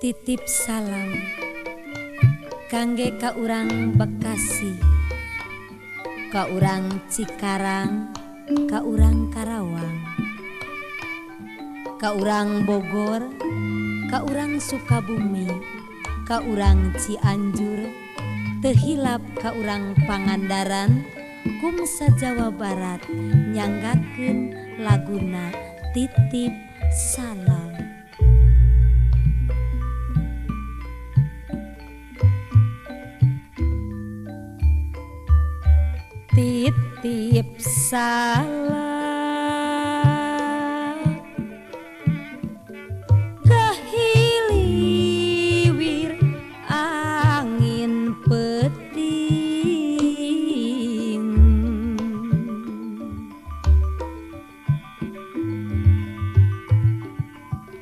Titip salam kangge ka urang Bekasi, ka urang Cikarang, ka urang Karawang, ka urang Bogor, ka urang Sukabumi, ka urang Cianjur, teu hilap ka urang Pangandaran, Kumsa Jawa Barat nyanggakeun laguna Titip Salam. Titip salam kahiliwir angin peuting,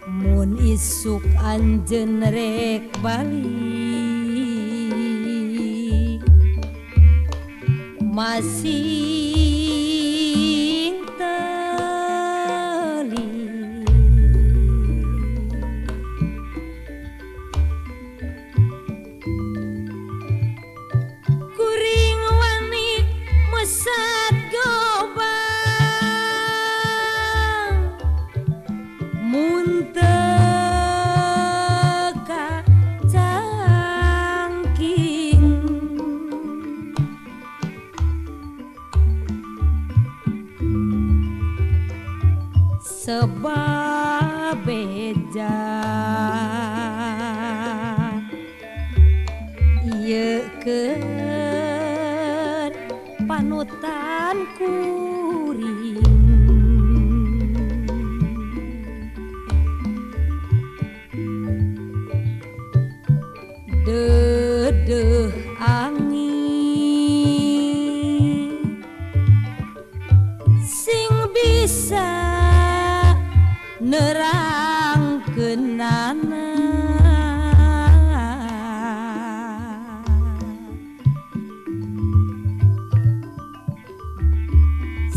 mun isuk anjeun rek balik masing teli. Kuring wani mesat gobang mun teu kacangking, sebab beja ieu keur panutan kuring. Deudeuh angin sing bisa nerangkeunana,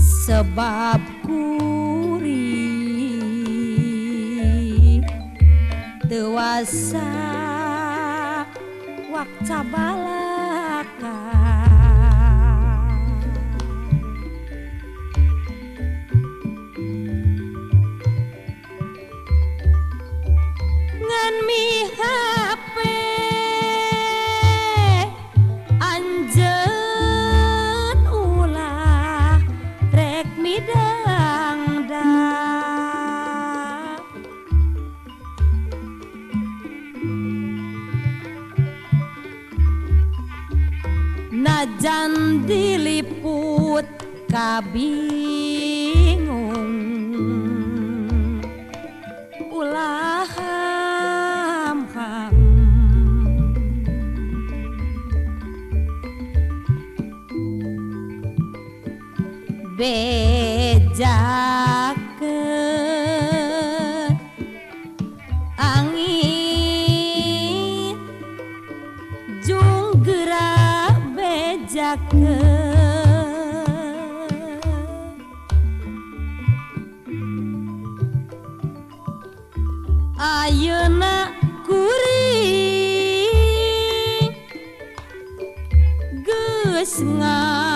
sebab kuring teu wasa wakca balaka. Ngan mihape anjeun ulah rek midangdang, najan diliput kabingung ulah hamham. Bejakeun angin jung geura bejakeun, ayeuna kuring geus ngarasa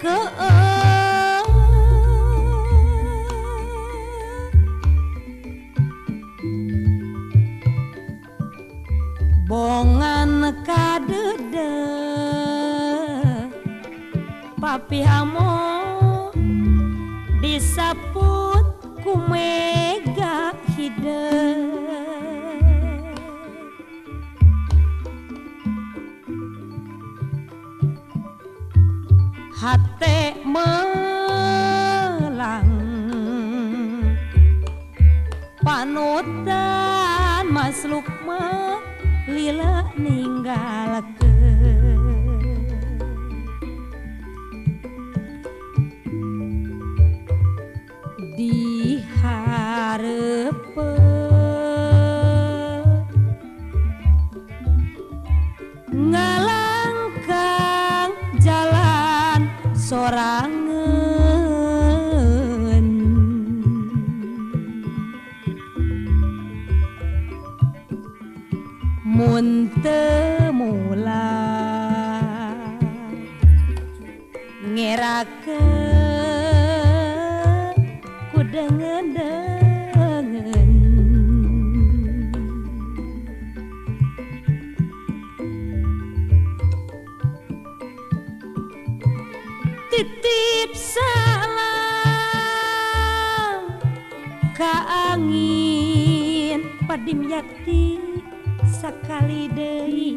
keun. Bongan kadeudeuh papihamo disaput ku mega hideung. Hate melang panutan Mas Lukman lila ninggalkeun. Di hareupeun ngalangkang jalan sorangan, Mun teu mulah ngerakeun ku deungeun-deungeun. Titip salam ka angin padim yakti sakali deui.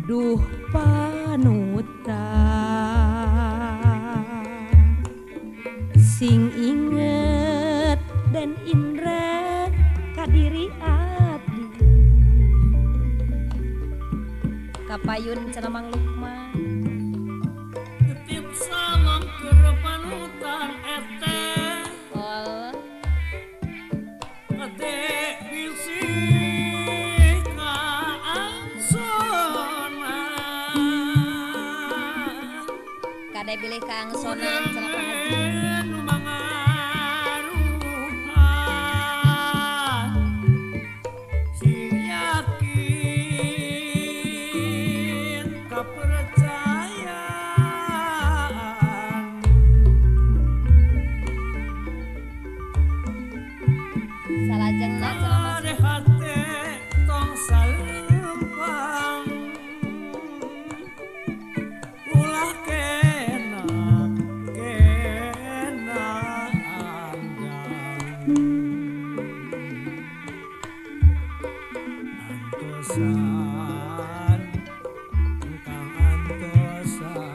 Duh panutan sing inget dan indra kadiri abdi. Kapayun cenah Mang Lukman. Titip salam keur panutan eteh. Oh. Ade bisi ka angsona. Kade bilih ka angsona cenah Pak Haji. Nu mangaruhan sing yakin kapercayaan. Salajengna cenah Mas. Kade hate tong salempang ulah kena kena anggang. Antosan kang antosan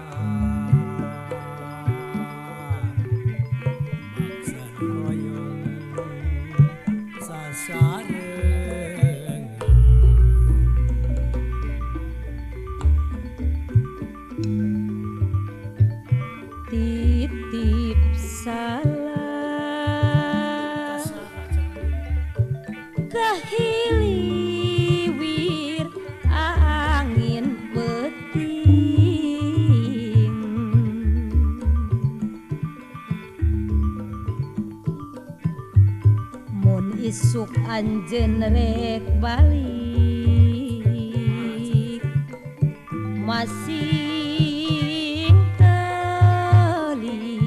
maksad hoyong sasarengan. Titip salam kahiliwir angin peuting. Mun isuk anjeun rek balik masing teli.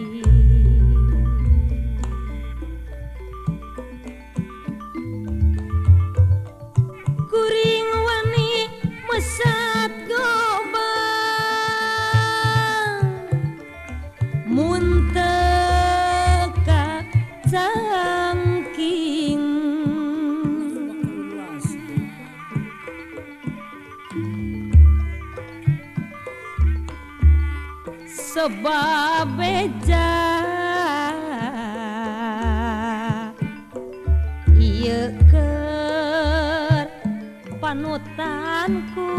Kuring wani mesat gobang mun teu ka cangking. Sebab beja ieu keur panutan kuring.